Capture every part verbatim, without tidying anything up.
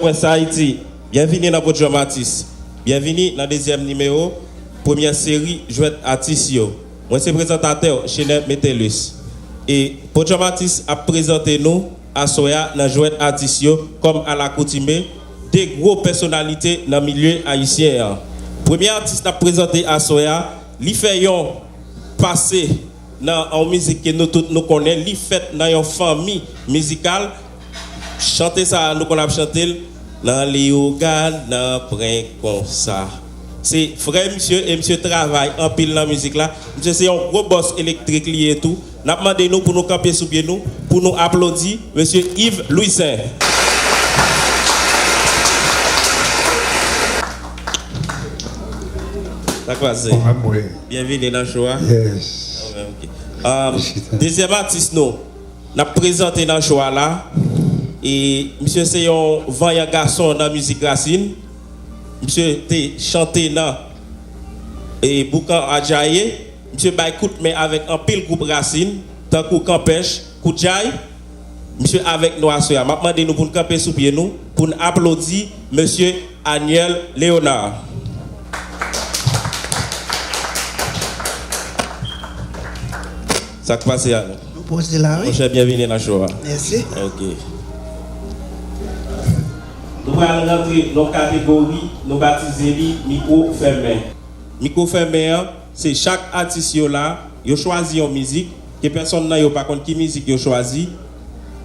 Pwens Ayiti, byenvini nan Podyòm Atis. Byenvini nan dezyèm nimewo, premyè seri jwèt atis yo. Mwen se prezantatè w, Chenè Metellus. E Podyòm Atis ap prezante nou aswè a nan jwèt atis yo, kòm alakoutime, de gwo pèsonalite nan milye ayisyen an. Premye atis n ap prezante aswè a, li fè yon pase nan yon mizik ke nou tout nou konnen, li fèt nan yon fanmi mizikal. Chante sa a, nou konn ap chante l nan Leyogàn, nan pwen konsa. Se frè misye, e misye travay anpil nan mizik la. Misye se yon gwo bòs elektrik li ye tou. N ap mande nou pou nou kanpe sou pye nou, pou nou aplodi mesye Yves Louissaint. Sa k pase? Mwen menm, wi. Byenvini nan show a. Yes. Mwen menm, ok. Um, dezyèm atis nou, n ap prezante nan show a la. E misye se yon vanyan gason nan mizik rasin. Misye te chante nan, e, Boukan Adjaye. Misye bay kout men avèk anpil gwoup rasin, tankou Kanpèch, Koudjay. Misye avèk nou aswè a. M ap mande nou pou n kanpe sou pye nou, pou n aplodi mesye Aniel Léonard. Sa k pase, Aniel? Nou poze la, wi. Monchè, byenvini nan show a. Mèsi. Ok. Nou pral rantre nan kategori, nou batize li mikwo fèmen. Mikwo fèmen an, se chak atis yo la, yo chwazi yon mizik, ke pèsonn nan yo pa konn ki mizik yo chwazi,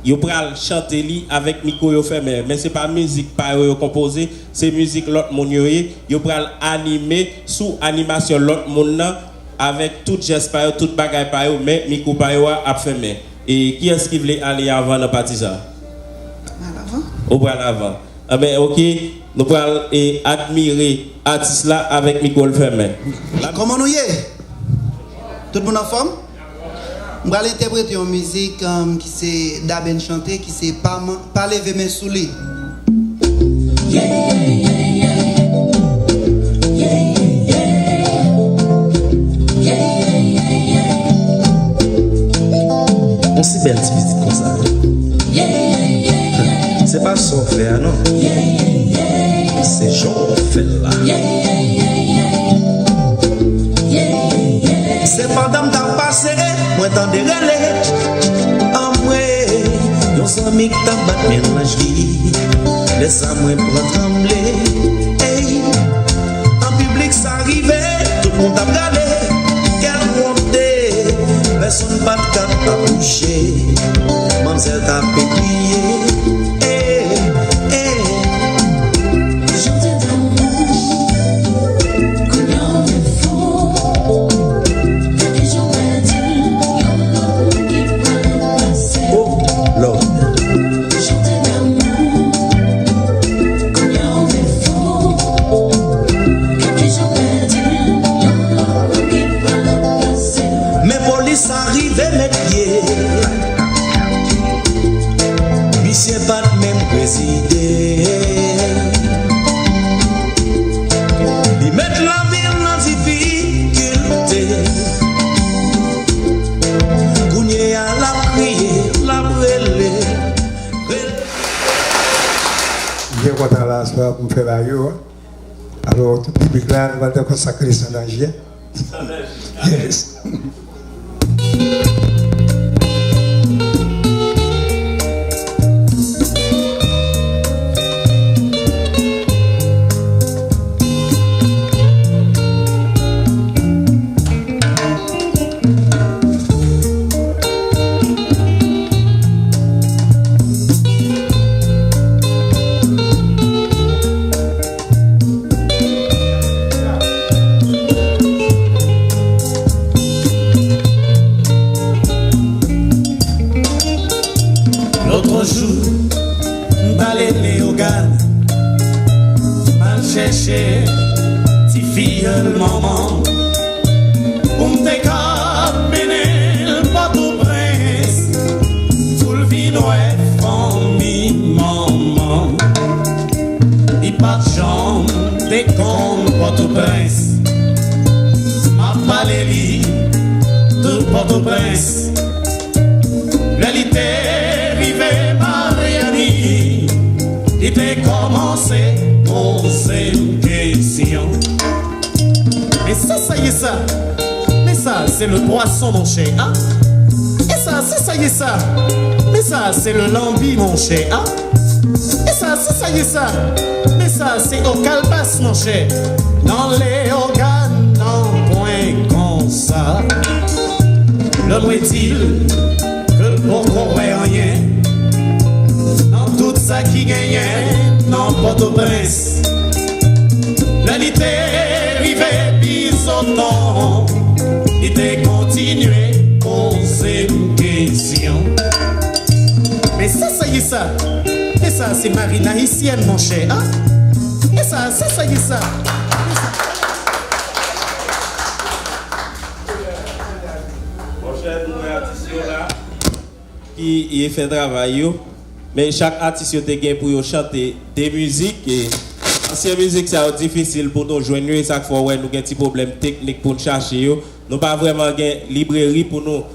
yo pral chante li avèk mikwo yo fèmen. Men se pa mizik pa yo yo konpoze, se mizik lòt moun yo ye, yo pral anime sou animasyon lòt moun nan, avèk tout jès pa yo, tout bagay pa yo, men mikwo pa yo a ap fèmen. E kiyès ki vle ale avan nan pati sa? Mwen al avan. Ou pral avan. Anben, ok, nou pral, e, admire atis la avèk mikwo l fèmen. Kòman nou ye? Tout moun anfòm? M pral entèprete yon mizik, um, ki se Daben chante, ki se Pa Man-, Pa Leve Men Sou Li. Yon si bèl ti pitit konsa. Se pa sa w fè a non. Se jan w fè l la. Se pandan m t ap pase, mwen tande rele. Anmwe, yon zanmi k t ap bat men l nan ji. Lè sa mwen pran tranble. Ey, an piblik sa rive, tout moun t ap gade. Kè l wonte, pèsonn pa t ka apwoche. Manmzèl t ap kriye. Ey, ey. Chante damou, kounye a w vin fou. Gade jan w pèdi l, yon lòt moun ki pral ranplase. Oh, Lord. Chante damou, kounye a w vin fou. Gade jan w pèdi l, yon lòt moun ki pral ranplase. Men polis sa rive met pye. Misye pa t menm prezide. Li met lavi l nan difikilte. Kounye a l ap kriye, l ap rele, rele. M byen kontan la aswè a pou m fè ba yo. Alò, tout piblik la, nou pral te konsakre San Danje. Yes. Lòt jou, m t ale Leyogàn, m al chèche tifi manman, pou m te ka mennen l Pòtoprens, pou l vin wè fanmi manman. Li pa t janm te konn Pòtoprens. M ap pale li tout Pòtoprens. Lè li te rive Maryani, li te kòm Sa, sa ye sa? Men sa, se le pwason, monchè, a. E sa, sa, sa ye sa? Men sa, se le lanbi, monchè, a. E sa, sa, sa ye sa? Men sa, se okalbas, monchè. Nan Leyogàn, nan pwen konsa. Lè mwen di l ke l poko wè anyen nan tout sa ki genyen nan Pòtoprens. Lè li te rive Bizoton, li te kontinye poze m kesyon. Men sa, sa ye sa? Men sa, se marin ayisyèn, monchè, a. Men sa, sa, sa ye sa? Men sa. Monchè, nou wè atis yo la ki, e, fè travay yo. Men chak atis yo te gen pou yo chante de mizik. E ansyen mizik sa yo difisil pou nou jwenn yo. E sa k fè w wè nou gen ti pwoblèm teknik pou n chache yo. Nou pa vrèman gen libreri pou nou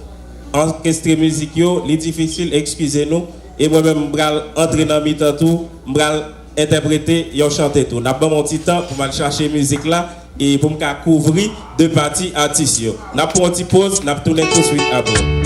ankestre mizik yo. Li difisil, eskize nou. E mwen menm, m pral antre nan mitan tou. M pral entèprete yon chante tou. N ap ban m yon ti tan pou m al chache mizik la e pou m ka kouvri de pati atis yo. N ap pran yon ti poz, n ap tounen touswit apre.